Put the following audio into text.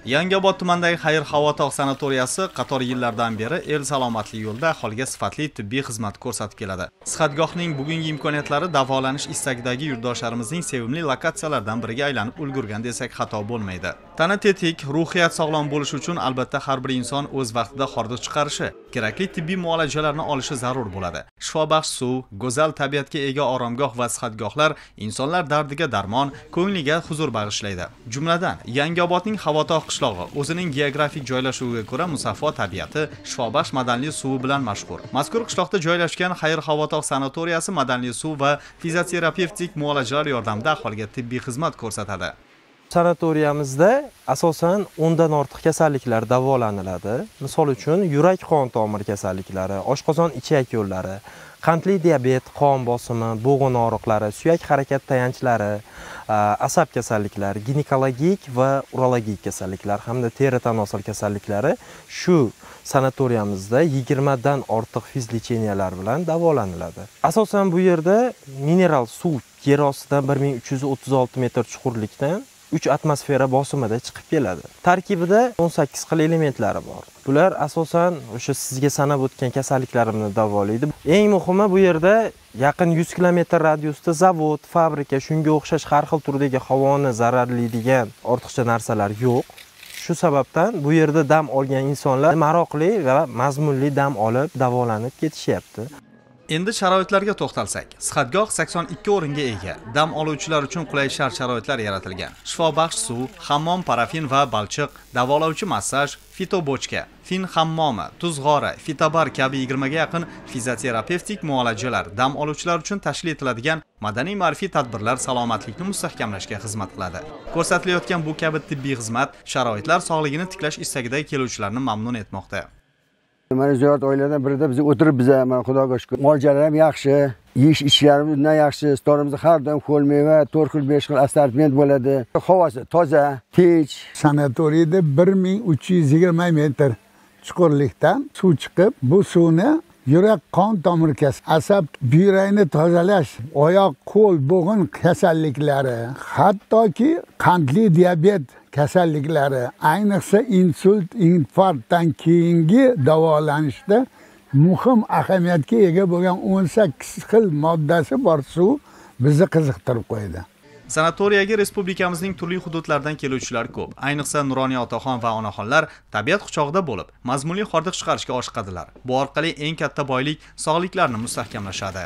Yangiobod tumanidagi Xayr Havo tog' sanatoriyasi qator yillardan beri el salomatligi yo'lida aholiga sifatli tibbiy xizmat ko'rsatib keladi. Sihatgohning bugungi imkoniyatlari davolanish istagidagi yurtdoshlarimizning sevimli lokatsiyalaridan biriga aylanib ulgurgan desak xato bo'lmaydi. Tana tetik, ruhiyat sog'lom bo'lishi uchun albatta har bir inson o'z vaqtida hordiq chiqarishi, kerakli tibbiy muolajalarni olishi zarur bo'ladi. Shifobaxsh suv, go'zal tabiatga ega oromgoh va sihatgohlar insonlar dardiga darmon, ko'ngliga huzur bag'ishlaydi. Jumladan, Yangiobodning Havo tog' qishlog'i o'zining geografik joylashuviga ko'ra musaffo tabiati, shifobaxsh madanli suvi bilan mashhur. Mazkur qishloqda joylashgan Xayr Havo tog' sanatoriyasi madanli suv va fizioterapevtik muolajalar yordamida aholiga tibbiy xizmat ko'rsatadi. Sanatoriyamizda asosan 10 dan ortiq kasalliklar davolaniladi. Misol uchun, yurak qon tomir kasalliklari, oshqozon ichak yo'llari, qandli diabet, qon bosimi, bo'g'in og'riqlari, suyak harakat tayanchlari, asab kasalliklari, ginekologik va urologik kasalliklar hamda teri tanosil kasalliklari shu sanatoriyamizda 20 dan ortiq fizlecheniyalar bilan davolaniladi. Asosan bu yerda mineral suv yer ostidan 1336 metr chuqurlikdan 3 atmosfera bosimida chiqib keladi. Tarkibida 18 xil elementlari bor. Bular asosan o'sha sizga sanab o'tgan kasalliklarimni davolaydi. Eng muhimi bu yerda yaqin 100 kilometr radiusda zavod, fabrika, shunga o'xshash har xil turdagi havoni zararlaydigan ortiqcha narsalar yo'q. Shu sababdan bu yerda dam olgan insonlar maroqli va mazmunli dam olib davolanib ketishyapti. Endi sharoitlarga to'xtalsak, sihatgoh 82 o'ringa ega. Dam oluvchilar uchun qulay shart-sharoitlar yaratilgan. Shifobaxsh suv, hammom, parafin va balchiq, davolovchi massaj, fitobochka, fin hammomi, tuzg'ora, fitobar kabi 20 ga yaqin fizioterapevtik muolajalar dam oluvchilar uchun tashkil etiladigan madaniy ma'rifiy tadbirlar salomatlikni mustahkamlashga xizmat qiladi. Ko'rsatilayotgan bu kabi tibbiy xizmat sharoitlar sog'ligini tiklash istagidagi keluvchilarni mamnun etmoqda. Mana ziyorat oylardan birida biz o'tirib biza mana Xudoga shukr. Muolajalar ham yaxshi, yeyish ichishlarimiz undan yaxshi. Stolimizda har doim ho'l meva, 4 xil 5 xil assortiment bo'ladi. Havosi toza, tinch. Sanatoriyda 1320 metr chuqurlikdan suv chiqib, bu suvni yurak qon tomir asab, buyrakni tozalash, oyoq, qo'l, bo'g'in kasalliklari, hattoki qandli diabet kasalliklari, ayniqsa insult, infarktdan keyingi davolanishda muhim ahamiyatga ega bo'lgan 18 xil moddasi bor suv bizni qiziqtirib qo'ydi. Sanatoriyaga respublikamizning turli hududlaridan keluvchilar ko'p. Ayniqsa nuroniy otaxon va onaxonlar tabiat quchog'ida bo'lib, mazmunli hordiq chiqarishga oshiqadilar. Bu orqali eng katta boylik sog'liklarini mustahkamlashadi.